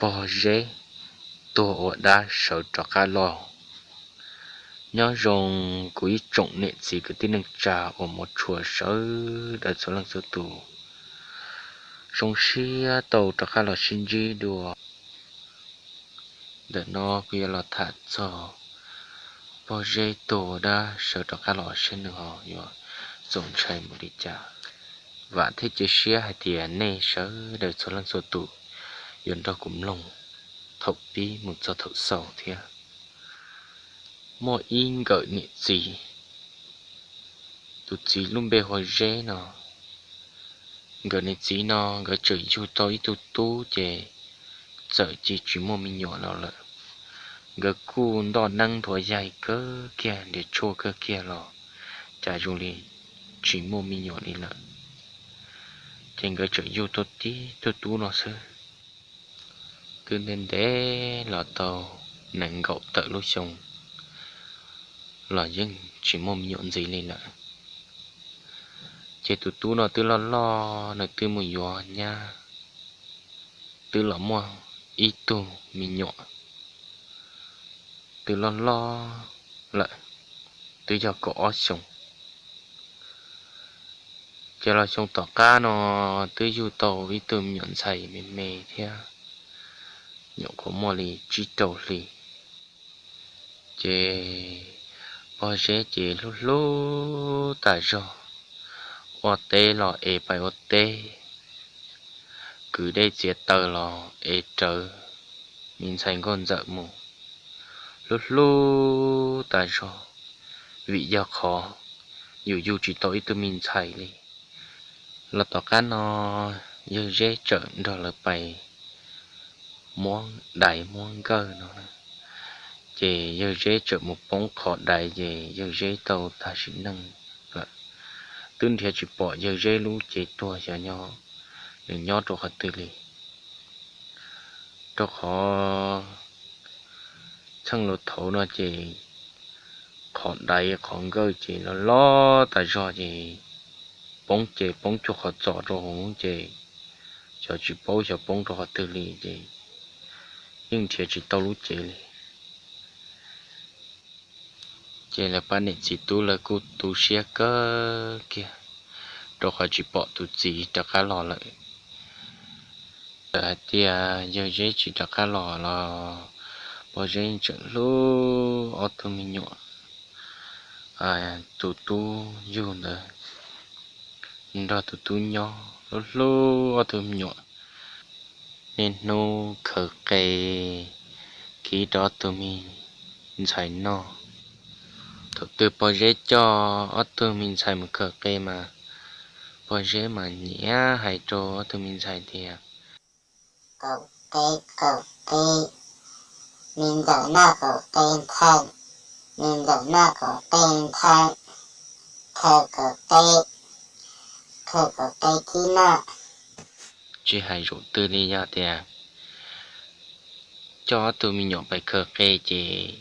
Pog Zeb tuag ua dab sawv rov qab los. Nyob zoo kuv ib tsoom niam txiv kwv tij neej tsa uas muaj tshua sawv daws txhua leej txhua tus, zoo siab tau rov qab los sib ntsib dua. Ntawm no kuv yuav los tham txog Pog Zeb tuag ua dab sawv rov qab los seb nws ho yuav txaus ntshai mus li cas. Vam thiab cia siab hais tias nej sawv daws txhua leej txhua tus yuav nrog kuv mloog thaum pib mus txog thaum xaus thiab. Muaj ib nkawm niam txiv, tus txiv lub npe hu ua Zeb no. Nkawm niam txiv no nkawd tseem yug tau ib tug tub ces txawm cia tsis muaj me nyuam los lawm. Nkawd kuj ntoj neeb nthuav yaig kawg kiag, nrhiav tshuaj kawg kiag los cas zoo li tsis muaj me nyuam li lawm. Ces nkawd tseem yug tau tib tug tub no xwb. Twb ntev ntev los tau nees nkaum tawm lub xyoo los yeej tsis muaj me nyuam ntxiv li lawm. Ces tus tub no twb loj loj, nws twb mus yuav nyab, twb los muaj ib tug me nyuam, twb loj loj lawm, twb yog kaum ob xyoos. Ces los xyoo tom qab no twb yug tau ib tug me nyuam ntxhais me me thiab, nyuam qhuav muaj li tsib rau hli. Ces Pog Zeb ces hlub hlub tas zog, ua teb los es pais ua teb, kwv dej txiav taws los es rawv me ntxhais nkauj ntxawm mus, hlub hlub tas zog, vim yog qhov yus yug tsis tau ib tug me ntxhais li. Los tom qab no yawg Zeb txawm nrog lawv pais muab dais muab nkawj no, ces yawg Zeb txawm mus poob qhov dais ces yawg Zeb tau tag sim neej lawm. Twb nrhiav tsis pom yawg Zeb lub cev tuag xyov nyob, nws nyob rau qhov twg li. Rau qhov txheej laus thaud no ces qhov dais qhov nkawj ces loj loj tas zog ces poob ces poob cuag qhov txos rau hauv ces xyov tsis paub xyov poob rau qhov twg li ces yeej nrhiav tsis tau lub cev li. Ces lawv pab niam txiv tub lawv kuj tu siab kawg kiag, rau qhov tsis pom tus txiv rov qab los lawm. Txawm hais tias yawg Zeb tsis rov qab los los Pog Zeb tseem hlub ob tug me nyuam. Tus tub yug ntawd nrog tus tub nyob, hlub hlub ob tug me nyuam, niaj hnub khaws qe kib rau ob tug me ntxhais noj. Thaum twg Pog Zeb coj ob tug me ntxhais mus khaws qe mas Pog Zeb mas nyiam hais rau ob tug me ntxhais tias, qaum qe, qaum qe, me ntxawm noj qaum qe ntxhais, me ntxawm noj qaum qe ntxhais, khaws qaum qe, khaws qaum qe kib noj. Tsis hais zaum twg li yog tias coj ob tug me nyuam pais khaws qe ces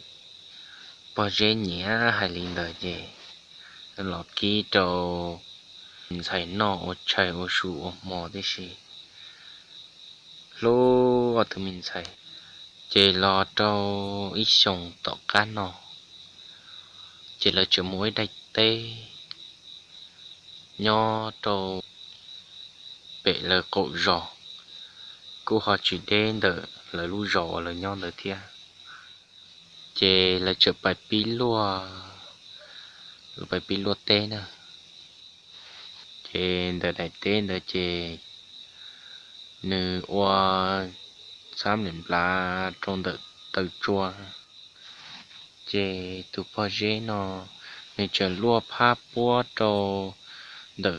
Pog Zeb nyiam hais li ntawd ces los kib rau ntxhais noj ua tshais ua su ua hmo tib si, hlub ob tug me ntxhais. Ces los rau ib xyoos tom qab no ces lawv tseem mus ua ib daim teb nyob rau pem lawv qaum zos, kuj ho tsis deb ntawm lawv lub zos uas lawv nyob ntawd thiab. Ces lawv tseem pais pib luaj, pais pib luaj teb na. Ces ntawm daim teb ntawd ces nws ua xab nim nplav rau ntawm taw tsua. Ces tus Pog Zeb no nws tseem luaj phab puab rau ntawm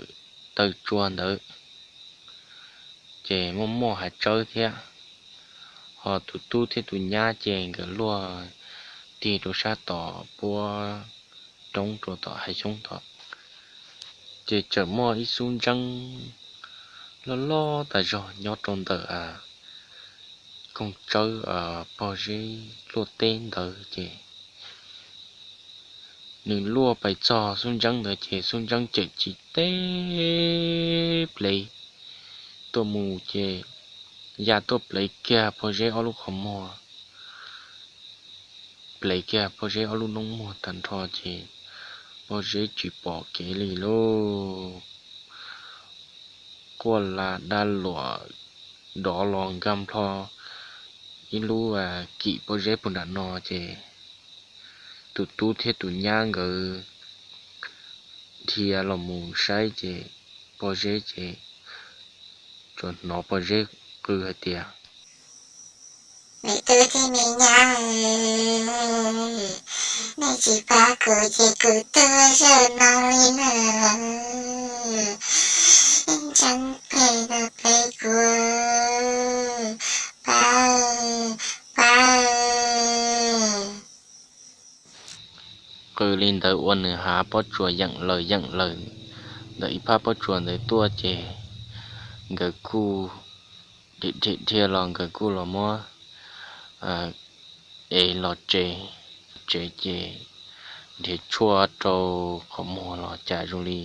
taw tsua ntawd, ces muaj muaj hav tsawb thiab. Ho tus tub thiab tus nyab ces nkawd luaj tig rau sab tom puab roob rau tom hav xyoob tom. Ces tseem muaj ib xub ntseeb loj loj tas zog nyob rau ntawm koog tsawb Pog Zeb luaj teb ntawd ces nws luaj pais txog xub ntseeb ntawd ces xub ntseeb tseem ci teb plev tuaj mus ces ya tuaj plev kiag Pob Zeb ob lub qhov muag, plev kiag Pob Zeb ob lub noob muag tag nrho ces Pob Zeb tsis pom kev li lauj. Quaj la dab luam dov los nkag nplho ib lub kim Pob Zeb puag nram no ces tus tub thiab tus nyab nkawd dhia los mus saib ces Pob Zeb ces tsuas hnov Pob Zeb qw hais tias, me tub thiab me nyab, nej tsis pab kuv ces kuv tuag zaum no li lawm. Ntseeb phem no peb kuv, pab, pab. Qw li ntawd ua nws hav pob tsuas yeem lawm yeem lawm ntawm ib phab pob tsuas ntawd tuaj ces nkawd kuj dhia dhia los nkawd kuj los muab es los tsev, tsev ces nrhiav tshuaj rau qhov muag los cas zoo li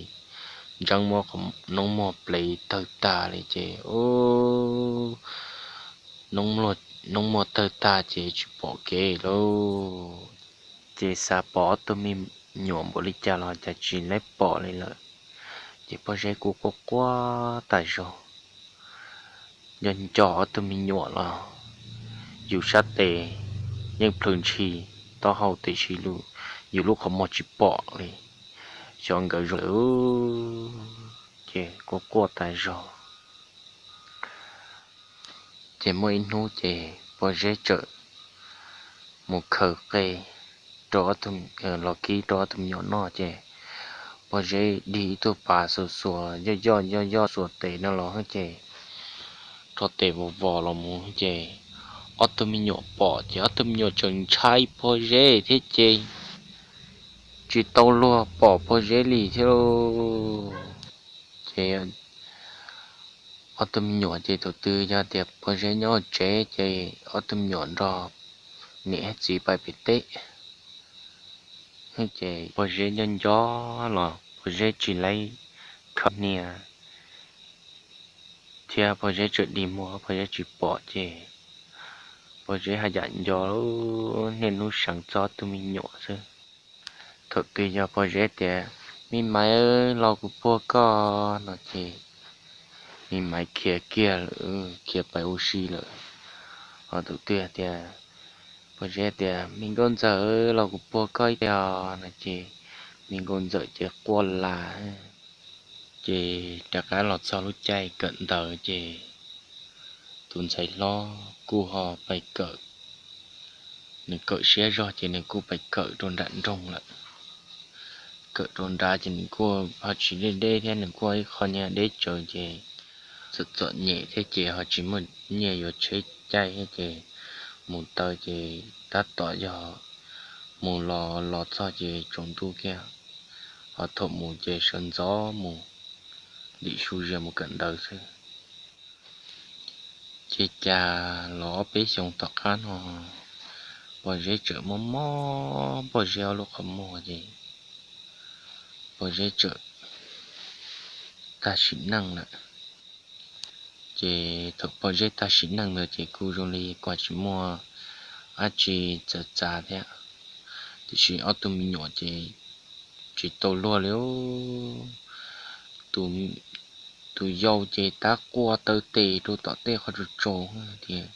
ntseeb muab noob muag plev tawg tag li ces noob muag tawg tag ces tsis pom kev lauj. Ces xav pom ob tug me nyuam npaum li cas los cas tsis laib pom li lawm. Ces Pob Zeb kuj quaj quaj tas zog, nco nco ob tug me nyuam los yus sab tes yeej plhws ntshis taub hau tiam sis yus lub qhov muag tsis pom li, xyov nkawd zoo lawm ces quaj quaj tas zog. Ces muaj ib hnub ces Pob Zeb txawm mus khaws qe rau, los kib rau ob tug me nyuam noj ces Pob Zeb dig ib tug pas xuas xuas yoj yoj yoj yoj xuas tes no los ces rho tes vos vos los mus ces ob tug me nyuam pom ces ob tug me nyuam tseem ntshai Pob Zeb thiab ces tsis tau luag pom Pob Zeb li thiab lauj. Ces ob tug me nyuam ces thaum twg yog tias Pob Zeb nyob hauv tsev ces ob tug me nyuam nrog niam thiab txiv pais pem teb. Ces Pob Zeb nco nco los Pob Zeb tsis laib khawb hnia thiab Pob Zeb tseem dig muag Pob Zeb tsis pom ces Pob Zeb haj yam nco niaj hnub seev txog ob tug me nyuam xwb. Thaum twg yog Pob Zeb tias, me maiv los kuv puag koj no ces me maiv khiav kiag lawm, khiav pais ua si lawm. Ho thaum twg tias, Pob Zeb tias me nkauj ntxawm los kuv puag koj ib pliag no ces me nkauj ntxawm ces quaj las. Ces rov qab los txog lub caij kawm ntawv ces tus ntxhais hlob kuj ho pais kawm, nws kawm siab zog ces nws kuj pais kawm rau nram nroog lawm. Kawm rau nrad ces nws kuj ho tsis deb deb thiab nws kuj ib qho nyiaj deb tsawv ces txom txom nyem thiab ces ho tsis muaj nyiaj yuav tsheb caij thiab ces mus taw ces tab tom yog mus los los txog ces tsaus ntuj kiag, ho thaum mus ces sawv ntxov mus, dim su zias mus kawm ntawv xwb. Ces cas los ob peb xyoos tom qab no Pob Zeb tseem mob mob Pob Zeb ob lub qhov muag ces Pob Zeb tseem tag sim neej lawm. Ces thaum Pob Zeb tag sim neej ntawd ces kuj zoo li kuj tsis muaj dab tsi txawv txav thiab, tiam sis ob tug me nyuam ces tsis tau luag li. Tus yau ces tab quaj taw tes rau tom tej qhov tsaus tsaus tias,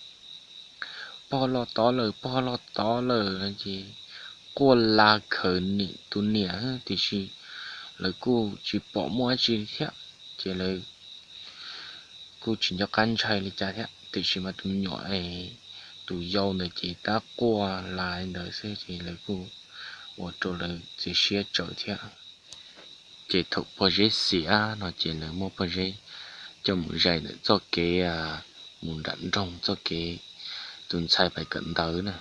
pog los tod lawm, pog los tod lawm no ces quaj la khawv tus niam, tiam sis lawv kuj tsis pom muaj dab tsi thiab, ces lawv kuj tsis nco qab ntshai li cas thiab, tiam sis mas tus me nyuam, tus yau ntawd ces tab quaj la li ntawd xwb ces lawv kuj ua rau lawv txiav siab tsawv thiab. Ces thaum Pob Zeb xiam no ces lawv muab Pob Zeb coj mus zais ntawm txoj kev mus nram nroog, txoj kev tus ntxhais pais kawm ntawv na,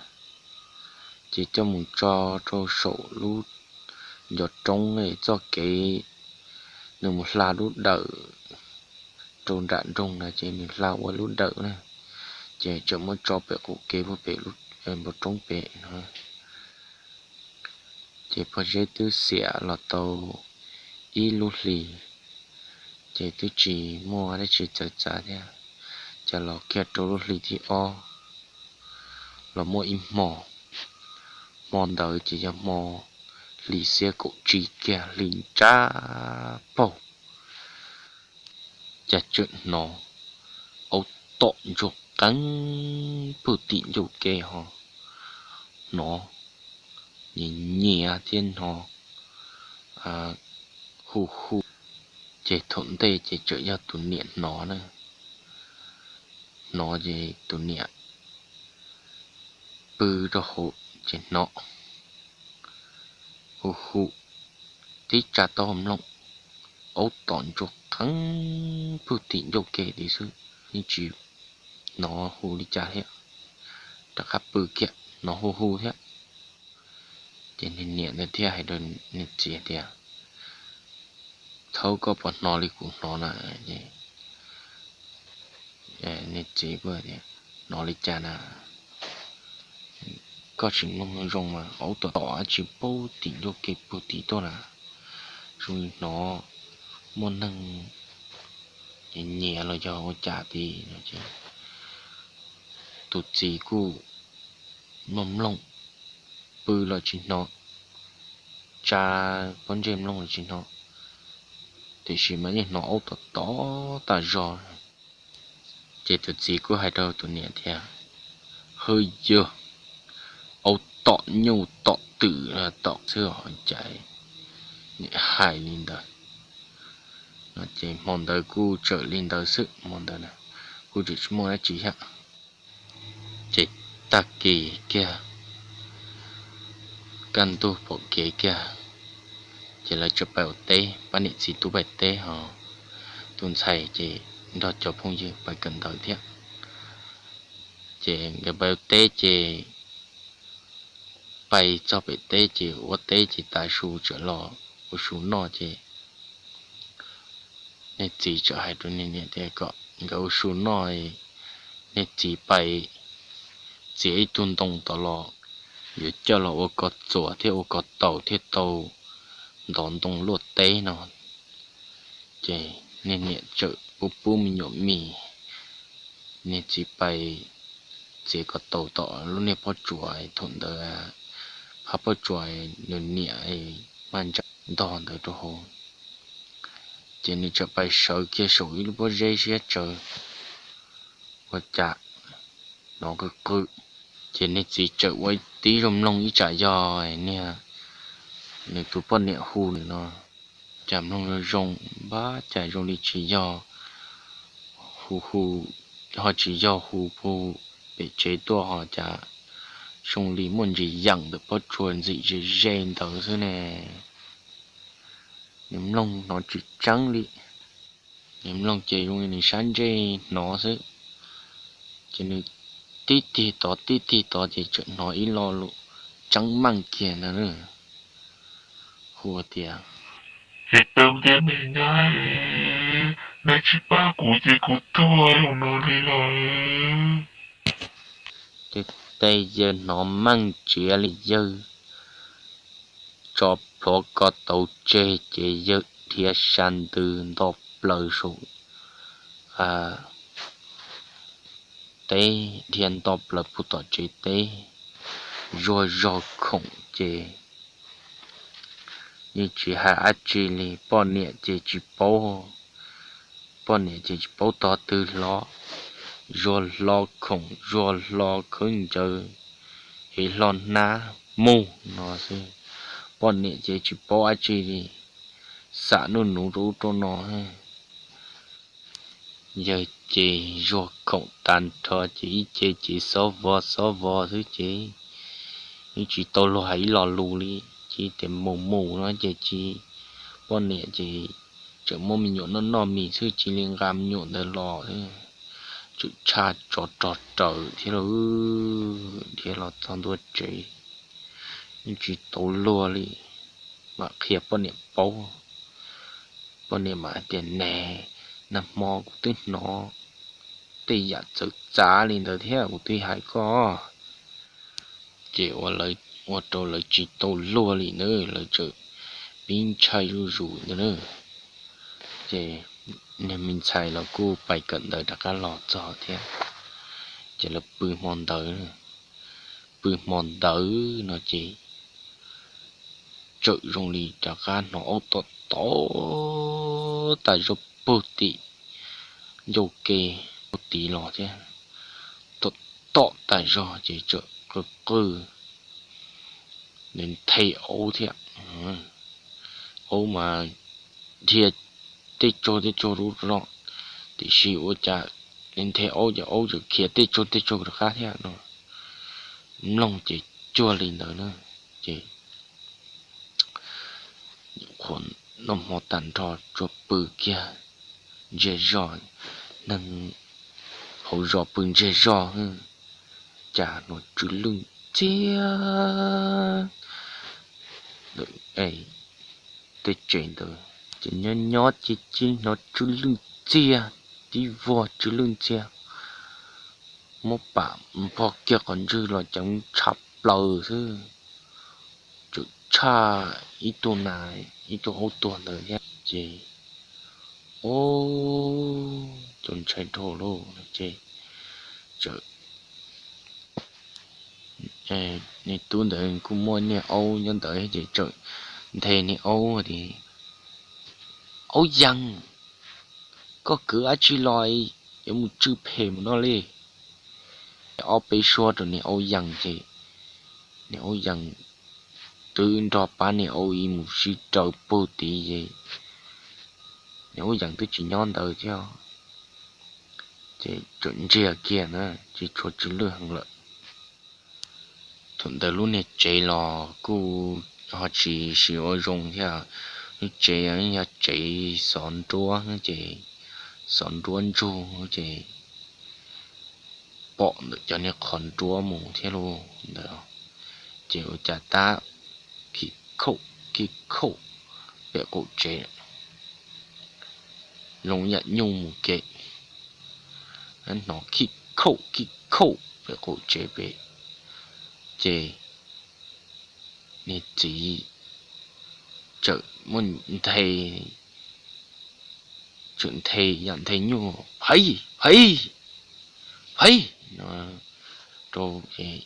ces coj mus tso rau saum lub ncov roob txoj kev, nws mus hla lub dawm rau nram nroog na ces nws hla ua lub dawm na, ces tseem muab tso pem qaum kev puag pem npoo roob pem no. Ces Pob Zeb twb xiam los tau ib lub hlis, ces twb tsis muaj dab tsi txawv txav thiab. Ces los kiag rau lub hli thib ob, los muaj ib hmo, hmo ntawd ces yog hmo hli xiab kaum tsib kiag, hli ntsab paug, cas tseem hnov aub tom ntsuag qeeb pug tim ncauj ke ho, hnov nyias nyias thiab hnov hu hu. Ces thaum ntej ces tseem yog tus niam hnov na, hnov ces tus niam pw rau hauv ces hnov hu hu, tib tsa taub hau mloog, aub tom ntsuag qeeb pug tim ncauj ke tid xwb, yeej tsis hnov hu li cas thiab. Rov qab pw kiag hnov hu hu thiab. Ces niag niam ntawd thiaj hais rau niag txiv tias, Thaub, koj puas hnov li kuv hnov na? Niag txiv kuj tias, Hnov li cas na? Koj tsis mloog zoo mas aub tom tom dab tsi pug tim ncauj ke pug tim tuaj na. Zoo li hnov muaj neeg nyias nyias los yog ua cas tid. Tus txiv kuj mloog mloog, pw los tsis hnov, tsa pob ntseg mloog los tsis hnov, tiam sis mas yeej hnov aub tom tom tas zog. Ces tus txiv kuj hais rau tus niam tias, Hwb yog, aub tom nyuj tom twm tom xwb os, cas niam hais li ntawd. Ces hmo ntawd kuj tseem li ntawd xwb, hmo ntawd kuj tseem tsis muaj dab tsi thiab. Ces tag kis kiag, kaj ntug pom kev kiag, ces lawv txawm pais ua teb, pab niam txiv tub pais teb ho tus ntxhais ces nrog cov phooj ywg pais kawm ntawv thiab. Ces nkawd pais ua teb ces pais txog pem teb ces ua teb ces tav su txawm los ua su noj ces niag txiv txawm hais rau niag niam tias kom nkawd ua su noj, niag txiv pais txiav ib tug ntoo tod los yuav coj los ua koj txuas thiab ua koj taus thiab tau ntov ntoo luaj teb no. Ces niag niam txawm pub pub me nyuam mis, niag txiv pais txiav koj taus tom lub niag pob tsuas, thaum ntawd phab pob tsuas nws niam maj ntsa ntog ntawd rau hauv. Ces nws txawm pais sawv kiag saum ib lub pob zeb siab tsawv, ua cas hnov qw qw. Ces niag txiv txawm ua tib zoo mloog ib tsam yog niag nws tus poj niam hu nws no, cas mloog zoo zoo, npab cas zoo li tsis yog, hu hu ho tsis yog hu pug pem tsev tuaj ho cas zoo li muaj ntsis yeem ntawm pob tsuas ntxim ze ze ntawd xwb ne. Nws mloog hnov tsis tseeb li, nws mloog ces zoo li nws sab ntsej hnov xwb. Ces nws tib tig tod tib tig tod ces txawm hnov ib lo lus tseeb meej kiag ntag, hu tias, Ces tau tias me nyab, nej tsis pab kuv ces kuv tuag lawm no li los. Ces tes yawg hnov meej tsiav li yawg tso plhuav ko taw tseg ces yawg dhia sa ntws nto plaws saum teb, dhia nto plaws pug tom tsev teb, zuag zog khoom ces yeej tsis hais dab tsi li. Poj niam ces tsis paub, poj niam ces tsis paub tog twg hlo, zuag hlo khoom, zuag hlo khaub ncaws, hev hlo hnab mus no xwb. Poj niam ces tsis paub dab tsi li, xam nuj nuv rau ub rau no. Yawg ces zuag khoom tag nrho ces ib ce ces xob vog xob vog xwb ces yeej tsis tau luag hais ib lo lus li. Ces tias mus mus no ces tsis, poj niam ces tseem muab me nyuam noj noj mis xwb, cia li nqa me nyuam ntawd los, tseem tshaj tsov rog raws thiab lauj. Dhia los txog ntua tsev yeej tsis tau luag li, mam qhia poj niam paub. Poj niam mam hais tias, Nag hmo kuv twb hnov tej yam txawv txav li ntawd thiab kuv twb hais koj. Ces ua rau lawv tsis tau luag li na, lawv txawm pib ntshai zuj zus ntag na. Ces niag me ntxhais los kuj pais kawm ntawv rov qab los txog thiab. Ces lawv pw hmo ntawd, pw hmo ntawd no ces txawm zoo li rov qab hnov aub tom tom tas zog puag tim ncauj ke, puag tim los thiab, tom tom tas zog ces txawm qw qw nthe aub thiab. Aub mas dhia tej tsaug tej tsaug rau no, tiam sis ua cas nthe aub ces aub txawm khiav tej tsaug tej tsaug rov qab thiab no. Mloog ces cuag li ntawd na, ces qhuav noj hmo tag nrho tsuas pw kiag ntsiag zog, neeg hauv zos pw ntsiag zog, cas hnov tsw lwj ntxiag tej tsev ntawd, ces nyob nyob ces cia hnov tsw lwj ntxiag, tib vag tsw lwj ntxiag, muab pam npog kiag qhov ntswg los ces tshaj plaws xwb, txawm tshaj ib tug na, ib tug aub tuag ntawd thiab ces, o, txaus ntshai dhau lawm ces txawm, niag tub ntawd kuj muaj niag aub nyob ntawd ces txawm nthe niag aub tias, Aub Yees, koj kwv dab tsi los yuav mus tsw phem mus no li? Ob peb suab rau niag Aub Yees ces niag Aub Yees twb nrog pab niag aub ib mus sib raws puag tid ces niag Aub Yees twb tsis nyob ntawd thiab, ces txawm ntsiag kiag na, tsis tshua tsw lwj heev lawm. Thaum ntawd lub niag tsev los kuj ho tsis siv ua zoo thiab, lub tsev yog tsev xov nruab ces, xov nruab ntsug ces pom ntawm cov niag qhov nruab mus thiab lauj ntawd, ces ua cas tab khij khaum khij khaum pem qaum tsev, zoo yam nyuj mus kev, hnov khij khaum khij khaum pem qaum tsev pem, ces niag txiv txawm muab nthe, txawm nthe yam nthe nyuj, Phaiv, phaiv, phaiv, no rau ces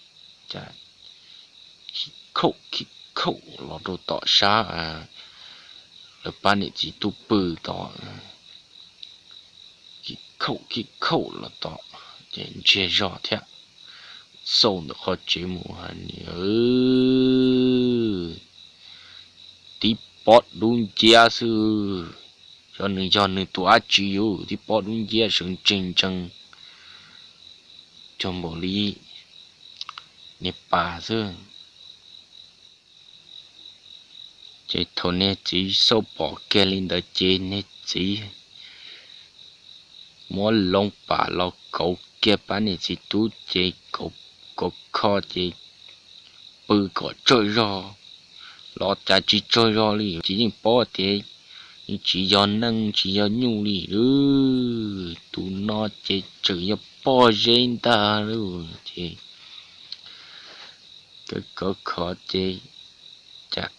khij khaum khij khaum los rau tom sab lawv pab niam txiv tub pw tod, khij khaum khij khaum los tom, ces ntsiag zog thiab, xauj ntawm qhov tsev mus, Niam, tib pob dub nciab xwb, xyov nws yog nws tus dab tsi, tib pob dub nciab sawv ntsees ntsees cuag npaum li niag pas xwb. Ces thaum niag txiv xauj pom kiag li ntawd ces niag txiv muab loo pam los kauv kiag pab niam txiv tub ces kauv kho ces pw kom tsaug zog los cas tsis tsaug zog li, ces yeej paub tias yeej tsis yog neeg tsis yog nyuj li. Tus no ces tseem yog pob zeb ntag lauj. Ces kauv kauv kho ces cas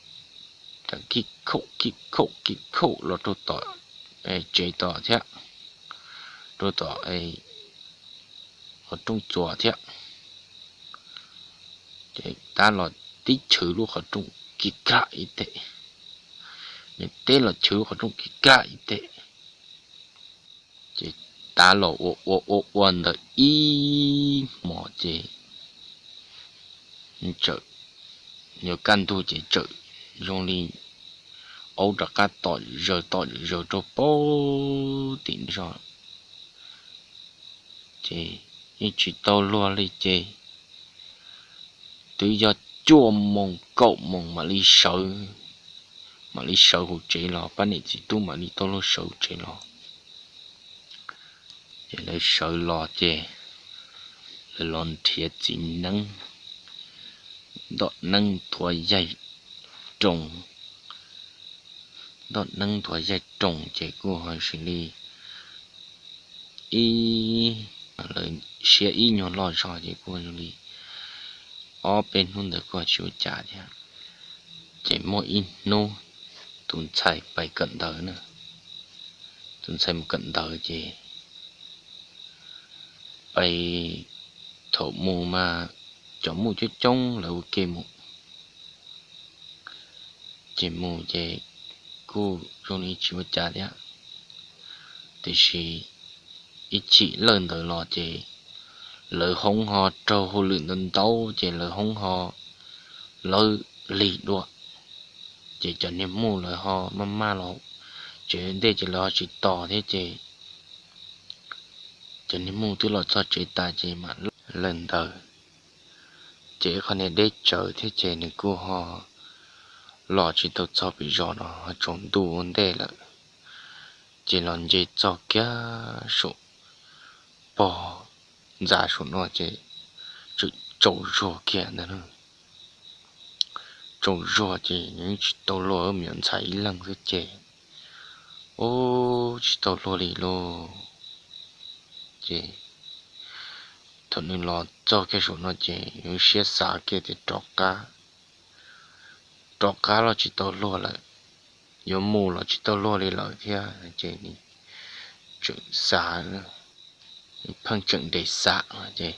khij khaum khij khaum khij khaum los rau tom tsev tod thiab, rau tom qhov rooj txuas thiab. Ces tab los tib chwv lub qhov rooj kig kag ib teg, nws teb los chwv lub qhov rooj kig kag ib teg, ces tab los ua ua ua ua ntawd ib hmos ces txawm, yuav kaj ntug ces txawm zoo li aub rov qab tom zaws tom zaws rau puag tim zos. Ces yeej tsis tau luag li ces twb yog cuaj moos kaum moos mam li sawv, mam li sawv hauv tsev los, pab niam txiv tub mam li tau luag sawv tsev los. Ces lawv sawv los ces lawv los nrhiav txiv neeb, ntoj neeb nthuav yaig roos, ntoj neeb nthuav yaig roos ces kuj ho xws li ib, lawv siab ib nyuag loj zog ces kuj li ob peb hnub ntawd kuj tsis ua cas thiab. Ces muaj ib hnub tus ntxhais pais kawm ntawv na, Tus ntxhais mus kawm ntawv ces pais, thaum mus mas cov muj coob coob lawv ua ke mus, ces mus ces kuj zoo li tsis ua cas thiab, tiam sis ib chim lawj ntawd los ces lawv hoob ho raug hauj lwm ntau ntau ces lawv hoob ho lawb lig dua, ces cov niag muj lawv ho maj maj los tsev ntej ces lawv ho tsis tos thiab ces cov niag muj twb los txog tsev tas ces mam lawj ntawd, ces ib qho niag deb tsawv thiab ces nws kuj ho los tsis tau txog pem zos no ho tsaus ntuj ua ntej lawm, ces los nce txog kiag saum pog ntxa saum no ces tsaus zuag kiag ntag. Tsaus zuag ces nws tsis tau luag, me nyuam ntxhais ib leeg xwb ces, ub, tsis tau luag li lauj. Ces thaum nws los txog kiag saum no ces nws siab xav kiag tias rov qab, rov qab los tsis tau luag lawm, yuav mus los tsis tau luag li lawm thiab ces nws tseem xav, pheej tseem nres xav ces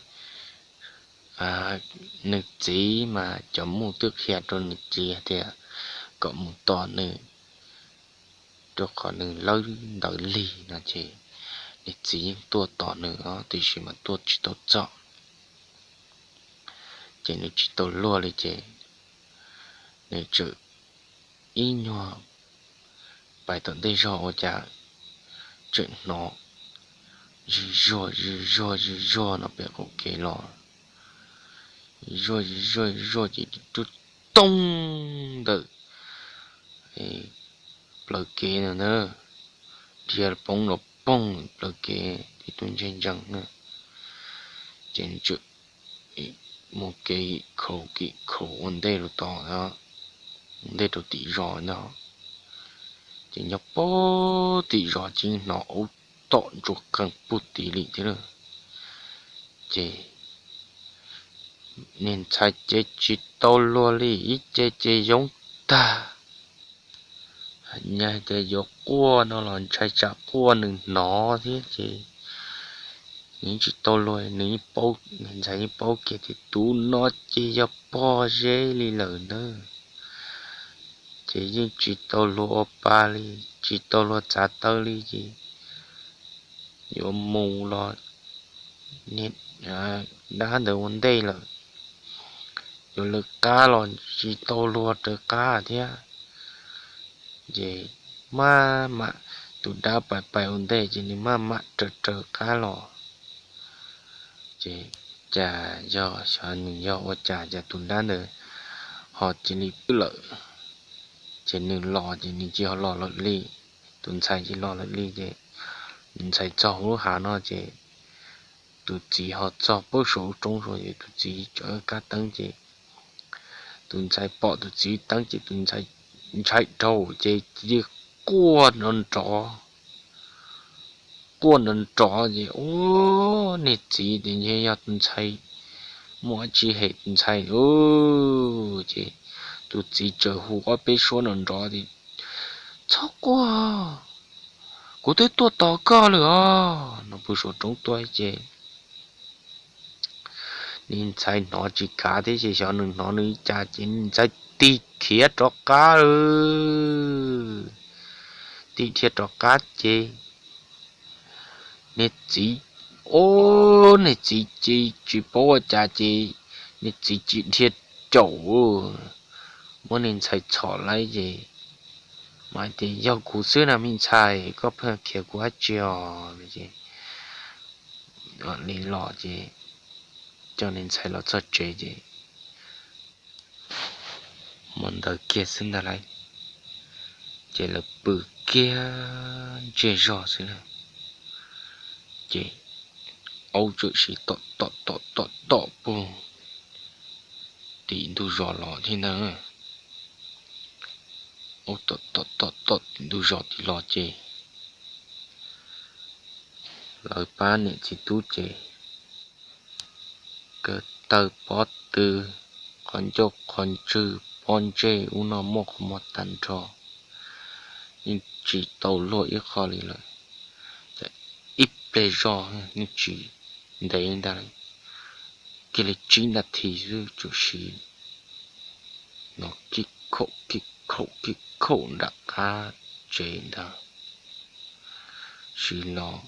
nws txiv mas cov muj twb qhia rau nws txiv tias kom mus tos nws, rau qhov nws lawb ntawd lig no ces nws txiv yeej tuaj tos nws os, tiam sis mas tuaj tsis tau txog, ces nws tsis tau luag li ces nws tseem ib nyuag pais tom ntej zog ua cas tseem hnov zig zuag zig zuag zig zuag no pem qaum kev los, zuag zig zuag zig zuag ces rub tooj ntawm plaws kev no na, dhia poob los poog plaws kev tib tug ntseeg ntseeg na, ces nws tseem mus kev kim khaum kim khaum ua ntej rau tom, ua ntej rau tim zos ntag, ces nyob puag tim zos ces hnov aub tom ntsuag qees puag tim li thiab lawm, ces niag ntxhais ces tsis tau luag li, ib ce ces yoob tag, nyaj tias yuav quaj no los ntshai tsam quaj nws hnov thiab ces nws tsis tau luag, nws, niag ntxhais yeej paub kiag tias tus no ces yog pog zeb li lawm ntag, ces yeej tsis tau luag ua pa li, tsis tau luag txav taw li ces yuav mus los, niag dab ntawd ua ntej lawm, yuav lawv qab los tsis tau luag raws qab thiab, ces maj mam, tus dab pais pais ua ntej ces nws maj mam raws raws qab los, ces cas yog xyov nws yog ua cas cas tus dab ntawd ho cia li pw lawm, ces nws los ces nws cia li los lawm li, tus ntxhais cia li los lawm li ces nws ntxhais txog hauv lub hav no ces tus txiv ho txog pab saum lub roob saud ces tus txiv tsawv kab teeb ces tus ntxhais pom tus txiv teeb ces tus ntxhais ntshai dhau ces cia li quaj nrov nrov, quaj nrov nrov ces ub, niag txiv tias ntshe yog tus ntxhais muaj dab tsi hem tus ntxhais ub, ces tus txiv txawm hu ob peb suab nrov nrov tias, txhob quaj, kuv twb tuaj tos koj lawm os no, pw saum roob tuaj ces niag ntxhais hnov tsis khav thiab ces xyov nws hnov nws li cas ces niag ntxhais tig khiav rov qab lawm, tig khiav rov qab ces niag txiv, ub, niag txiv ces tsis paub ua cas ces niag txiv cia li dhia caum, muab niag ntxhais txhom lawm ces mas tias yog kuv xwb na me ntxhais, koj pheej khiav kuv dab tsi os, li los ces coj niag ntxhais los txog tsev ces hmo ntawd kiag xwb ntag lauj, ces lawv pw kiag ntsiag zog xwb na, ces aub txawm sim tom tom tom tom tom puag tim ntug zos los thiab ntag. Aub tom tom tom tom tim ntug zos tim los ces lawv pab niam txiv tub ces kaw taw pob tw, qhov ncauj qhov ntswg pob ntseg ub no muaj qhov muag tag nrho, yeej tsis tau luag ib qho li lawm. pliag zog, yeej tsis ntev ntag, kiag li tsib nas this xwb tsuas siv no kib khaum kib khaum kib khaum nram qab tsev ntag. Siv los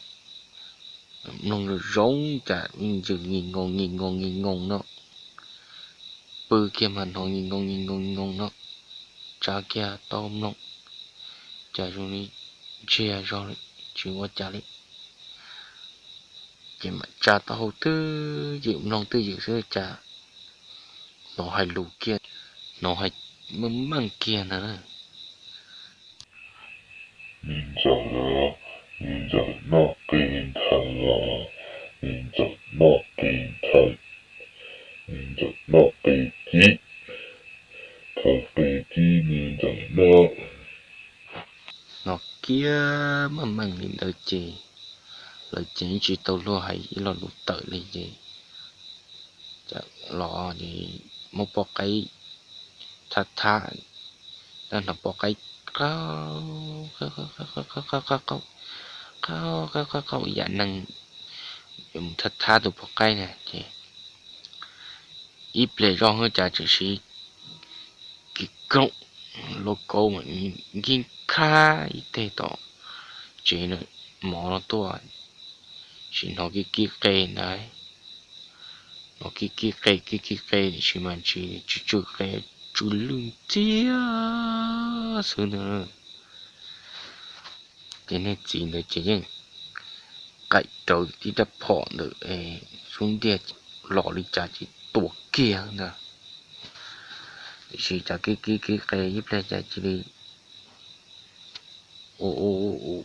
mloog zoo zoo cas yeej yws nyim nkoos nyim nkoos nyim nkoos no, pw kiag mas hnov nyim nkoos nyim nkoos nyim nkoos no, tsa kiag tau mloog cas zoo li ntsiag zog li, tsis ua cas li. Ces mam tsa taub hau twj ywm mloog twj ywm xwb cas hnov hais lus kiag, hnov hais meej meej kiag ntag na. Me ntxawm, me ntxawm noj qe nthaws os, me ntxawm noj qe nthaws, me ntxawm noj qe kib, khaws qe kib me ntxawm noj. No kiag meej meej li ntawd ces lawv ces tsis tau luag hais ib lo lus tawm li ces los es muab poj qaib thab thab, tab hnov poj qaib qaub qaub qaub qaub qaub qaub yam neeg mus thab thab tus poj qaib na ces ib pliag zoj hwj cas tseem siv kis koom lub kaub mas nkig khab ib teg tom tsev na, mov no tuaj, tsis hnov kib kib qe ntag, hnov kib kib qe kib kib qe tiam sis mas tsis tsw tsw qe, tsw lwj ntxiag xwb ntag. Ces niag txiv ntawd ces yeej qaim raws tib rab phom ntawm xub ntiag los li cas ces tua kiag ntag. Tiam sis cas kib kib kib qe ib pliag cas cia li ua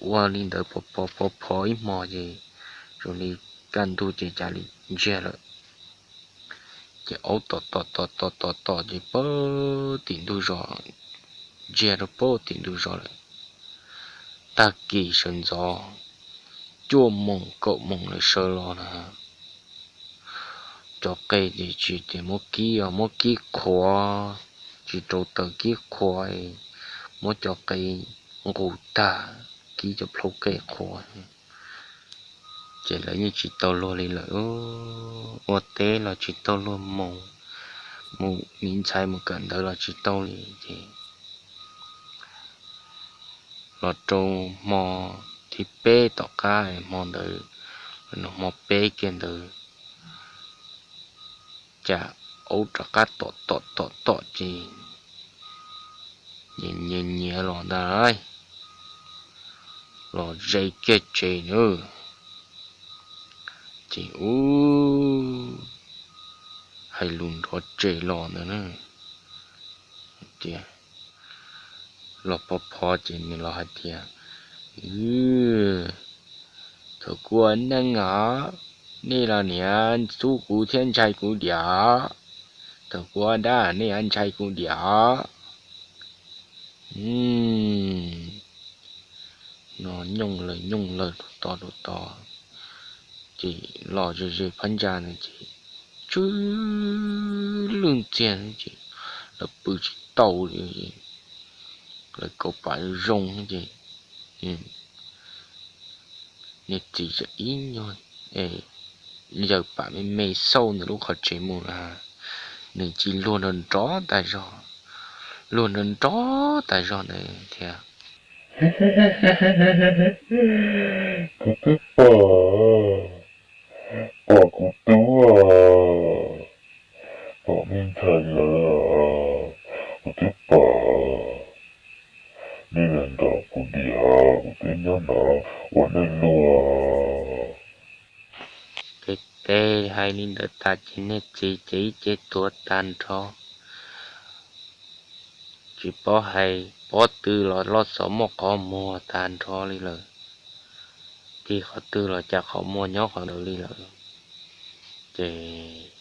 ua li ntawd pov pov ib hmo ces zoo li kaj ntug ces cas li ntsiag lawm. Ces aub tom tom tom tom tom tom ces pag tim ntug zos, ntsiag rau pag tim ntug zos lawm. Tag kis sawv ntxov cuaj moos kaum moos lawv sawv los na, cov qe ces tsis tias muab kib os, muab kib qhuav, tsis rau taws kib qhuav, muab cov qe nqus tag, kib cov plhaub qe qhuav. Ces lawv yeej tsis tau luag li lawm, ua teb los tsis tau luag mus, mus miv ntxhais mus kawm ntawv los tsis tau li ces los rau hmo thib peb tom qab, hmo ntawd, hmo peb kiag ntawd, cas aub rov qab tom tom tom tom ces nyias nyias los ntag, los ze kiag tsev na. Ces ub, hais lus nrov tseg los ntawd na, tias los pov phov ces nws los hais tias, thaum kuv ua neej os, nej los niaj xub kuv thiab ntshai kuv diam, thaum kuv ua dab nej ntshai kuv diam. No nyooj lawm nyooj lawm rau tod rau tod, ces los ze ze phab ntsa ntawd ces tsw lwj ntxiag ces lawv pw tsis tau li, lawv kauv pam zoo ces niag txiv tseem ib nyuag yaws pam me me xauj ntawm lub qhov tsev mus na, nws cia luag nrov nrov tas zog, luag nrov nrov tas zog ntawd thiab. Kuv twb pom, pom kuv tub, pom me ntxhais lawv, kuv twb pom. Nej niam nrog kuv diam, kuv twb nyob no ua nej luag. Ces hais li ntawd tas ces niag txiv ces ib ce tuav tag nrho, tsis paub hais pob tw los loj xov muaj qhov muag tag nrho li lawm, tig qhov twg los cas qhov muag nyob qhov ntawd li lawm. Ces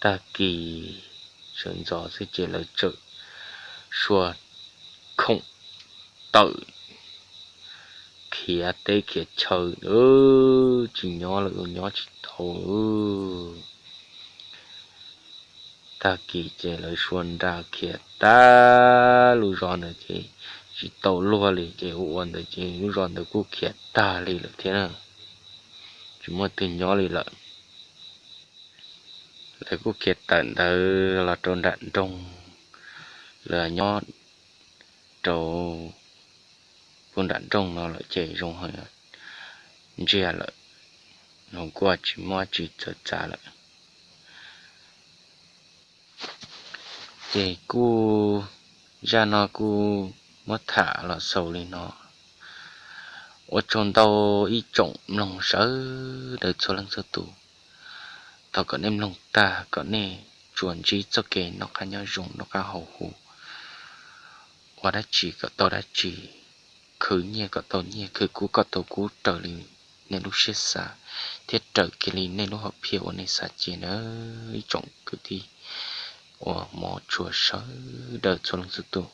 tag kis sawv ntxov xwb ces lawv txawm sua khoom tawm khiav teb khiav chaw, tsis nyob lawm, nyob tsis tau. Tag kis ces lawv sua nra khiav tag lub zos ntawd ces tsis tau luag li ces ua ua ntawd ces lub zos ntawd kuj khiav tag li lawm thiab na. tsis muaj twg nyob li lawm. Lawv kuj khiav tawm ntawd los rau nram nroog, lawv nyob rau puag nram nroog no lawm ces zoo heev, ntsiag lawm, nws kuj tsis muaj tsis txawv txav lawm. Ces kuj, zaj no kuj muab tham los xaus li no. Ua tsaug ntau ib tsoom mloog sawv daws txhua leej txhua tus. Thov kom nej mloog tag kom nej tsuas ntsib txoj kev noj qab nyob zoo, noj qab haus huv, ua dab tsi kom tau dab tsi, khwv nyiaj kom tau nyiaj, khwv kub kom tau kub raws li nej lub siab xav thiab raws kiag li nej lub hom phiaj uas nej xav cia nawb ib tsoom kwv tij uas hmov tshua sawv daws txhua leej txhua tus.